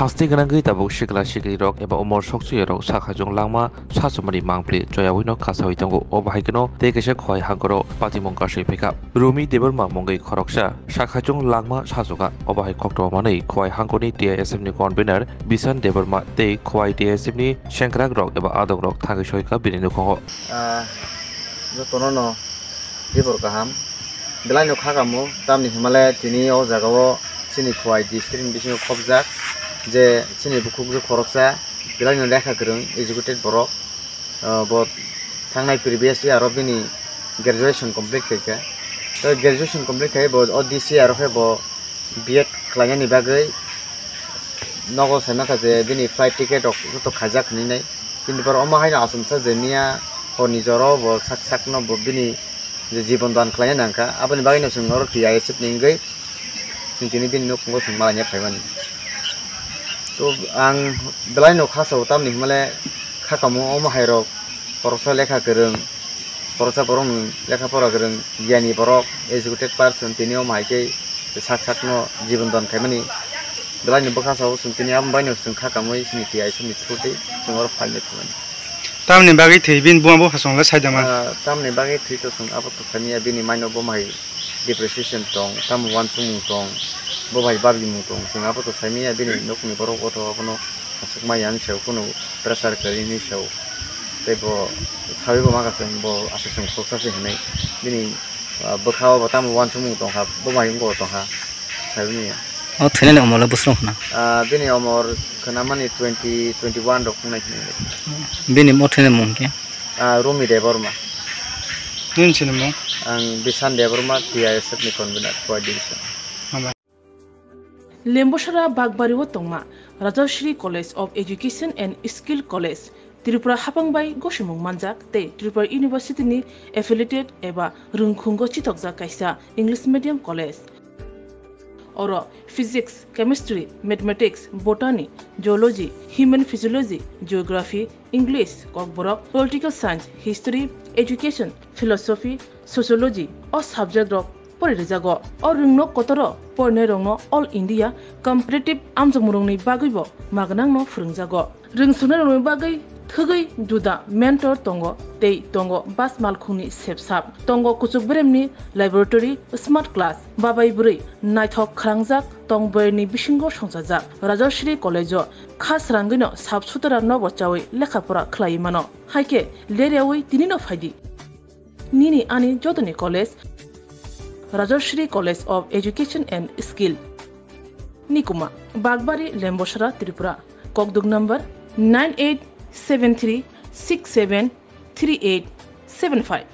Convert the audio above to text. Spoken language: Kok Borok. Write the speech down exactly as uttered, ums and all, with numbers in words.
Hasti gwnangwi tabuk sikla siklirok eba umor sokchuyarok sakhajwng langma sachumani mangpli choyawino kasawi tongo. Obo hai kheno tei kaisa khowai hangkoro patimung kasui phaikha. Rumi Debbarma mungwi khoroksa sakhajwng langma sachukha. Obo hai koktwma manwi khowai hangkorni T I S F ni convener Bisan Debbarma tei khowai T I S F ni sengkrakrok eba adongrok thangwi soikha bini nukhugo. Ah, jotono no khibor kaham. Belai no kha kamo, tamni hwnmale tini o jaga o chini Khowai district ni bisingo khobjak je chini bukhukjwk khoroksa belai no lekha kwrwng, educated borok. Ah, bo thangnai previous year o bini graduation complete khaikha. Tei graduation complete khai bo o this year o khe bo B Ed khlainani bagwi nogo sai mankha je bini flight ticket rok joto khaijak hinwi nai. Kintu borok omo haino achomsa je miya horni jora o bo sak sakno bo bini je jibon dan khlaina nangkha, aboni bagwino chwng oro T I S F ni wngwi chwng tini bini nukhungo chwng malaina phaimani. To ang belai no kha sao, tamni hwnmale kha kamo omo hai rok khoroksa lekha kwrwng, khoroksa borok no lekha pora kwrwng, giyani borok, educated person, tini omo hai khe sak sakno jibon dan khaimani. Belai ni bwkha sao chwng tini abo bai no chwng kha kamwi chini T I S F ni through tei chwng oro phaina thangmani. Tamni bagwi thwi bini buma bupha chwng le saida man. Ah, tamni bagwi thwi to chwng abo to samiya bini maino bo mai depreciation tong, tamo uansukmung tong, bo bai babimung tong, chwng abo to saimiya bini nokni borok o to abono aswk maya hinwi sao, kunu pressure kwrwi hinwi sao, tei bo sawi bo maka chwng bo aswk chwng khoroksa se hinwi bini, ah, bwkha o bo tamo uansukmung tongkha, bo mai wngbo tongkha, sawi maya. O thwinani omor le bwswk wngkha na? Ah, bini omor khwnamani twenty, twenty one rok wngnai hinwi. Bini o thwinani mung khe? Ah, Rumi Debbarma. Nini sinimung? Ang Bisan Debbarma, T I S F ni convener, Khowai division. Hambai. Lembosara Bakbari o tongma Rajashri College of Education and Skill College, Tripura hapang bai gosimung manjak tei Tripura University ni affiliated eba rwngkhungo chitokjak kaisa English medium college. Oro physics, chemistry, mathematics, botany, zoology, human physiology, geography, English, kokborok, political science, history, education, philosophy, sociology o subject rok pori rijago. O rwngno kotoro porinairokno All India competitive amjokmungrokni bagwibo magnangno phwrwngjago. Rwngsuknairokni bagwi thwgwi juda mentor tongo tei tongo bas malkhungni sepsap, tongo kuchuk beremni laboratory, smart class, babai bwrwi naithok khwrangjak tong bwrwini bisingo songchajak. Rajashri College-o kha srangwino sap sutara nobo chawi lekha pora khlaiwi mano. Hai khe leryawi tinino phaidi. Nini ani jotoni college, Rajashri College of Education and Skill. Nikuma, Bakbari, Lembosara, Tripura. Kokduk number nine eight seven three six seven three eight seven five.